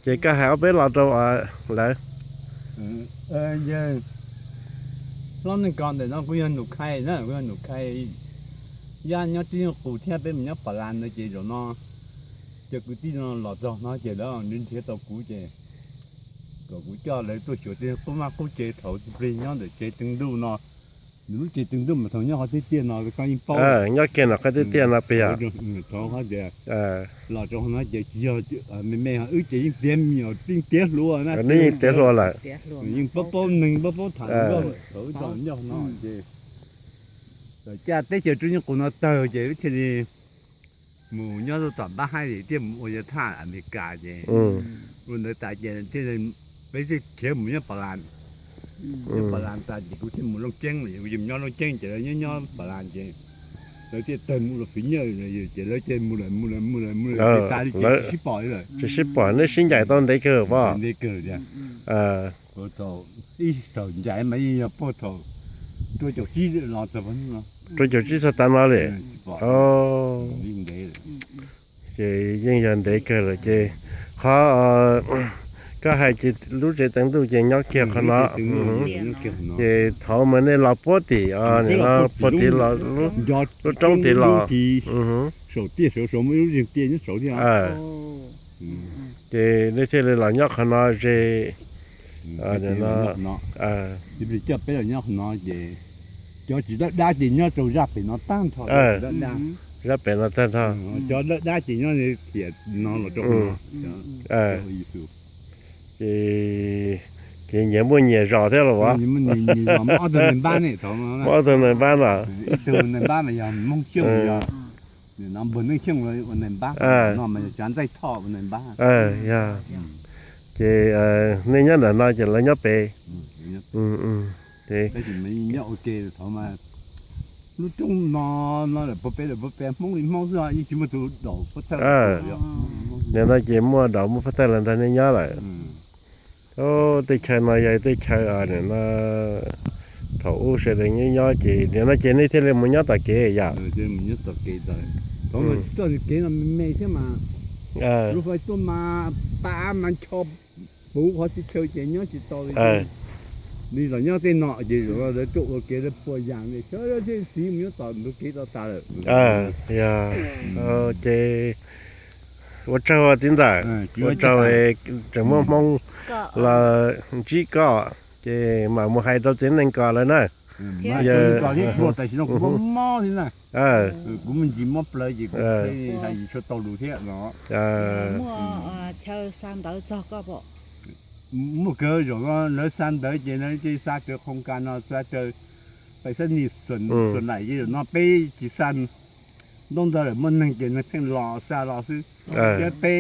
Ces koj hais ob peb los rau lawv. Yawg hlob neej ko ntawm no kuv yog Nus Khai na, kuv yog Nus Khai, yaj nyob Tib Nyuj Qus thiab peb mus nyob Pas Las ntawd ces zaum no cov kwv tij no los txog no ces lawv nrhiav tau kuv ces kom kuv coj lawv tuaj xyuas tej qub mab qub tsev thaum txiv plig nyob ntawm tsev teev ntuj no. Nws lub tsev teev ntuj mas thaum nyob qhov tiaj tiaj no koj yeej paub, nyob kiag nram qhov tiaj tiaj no pes yog. Thaum tias los rau qhov no ces tsis yog me me, wb ces yeej tiav me nyuam, yeej tiav hluas na, yeej tiav hluas lawm, yeej paub paub neeg paub paub tham lus Nplog thaum wb tseem nyob no ces caj teb chaws Tib Nyuj Qus no tawg ces wb thiaj li mus nyob rau tom npab haib thiab mus ua yav thaj Amelikas ces ua ntawd tas ces thiaj li peb thiaj khiav mus nyob Pas Las. Nyob Pas Las tas ces kuv thiaj mus Looj Ceeb, kuv yeej nyob Looj Ceeb ces lawv nyob nyob Pas Las ces lawv thiaj tawg mus ua fiv nyawj ces lawv thiaj mus lawm mus lawm mus lawm mus lawm ces tas li ces tsis sib pom li lawm. Tsis sib pom, nej sib ncaim tau ntev kawg pob? Ntev kawg tiag. Ib thaum ncaim mas yeej yog puag thaum rau caum tsib los txog, rau caum tsib txog tav no li. Ces yeej yog ntev kawg lawm ces qhov koj hais ces lub tsev teev ntuj ces nyob kiag qhov no. Ces thaum mas nej los puag tim, no puag tim los lub roob tim los, saum tiaj saum saum muaj ib lub zeeg tiaj nyob saud thiab. Ces nej thiaj li los nyob qhov no ze. Coj peb los nyob qhov no ces cov tsis dawb dab ces nyob rau zaj pem no tag nrho. Zaj pem no tag nrho. Cov dawb dab ces nyob thiam no los rau qhov no. Ces, ces nyias muaj nyias zos thiab los as? Muaj ob tug neeg npab no. Ib tug neeg npab mas yog Hmoob Xyooj, yog npawg Neej Xyooj ua neeg npab, no mas yog Tsav Ntxaij Thoj ua neeg npab. Yog. Ces nej nyob ntawm no ces lawv nyob pem. Tab sis mas nyob ua ke thaum mas lub roob no, no lawm puag pem, lawm puag pem Hmoob li Hmoob xwb, yeej tsis muaj tus daus phab thawj. Nim no ces muaj daus muaj phab thawj los nrog nej nyob lawm. Tej chaw no yog tej chaw no thaum ub sawv daws nyob nyob ces nim no ces nej thiaj li mus nyob tom kev yom? Thaum no tsis txoj kev no me me thiab mas, lub fais tuaj mas pab mas ncho puv qhov txhia chaw ces nyob tsis tau li. Li los nyob tej no ces zaum no lawv tuaj ua kev lawv puas yas li, sawv daws thiaj txiv mus nyob tom ntug kev tau tas lawm. Yog, ces ua tsaug txiv ntxawm, ua tsaug tseem muaj hmoo los ntsib koj, ces mam mus hais rau txiv neej ko lawm na. Yog, kuv me ntsis mob plawv ces kuv hais tsis tshua tau lus thiab no. Muaj chaw xa ntawv txog koj pom? Muaj kawg, zaum no lawv xa ntawv ces lawv cia li xa raws qhoo kas no, xa raws pais xab nis xum laim ces zaum no peb tsis xa ntaub ntawv lawm, muaj neeg ces neeg pheej los xa los xwb. Thiab peb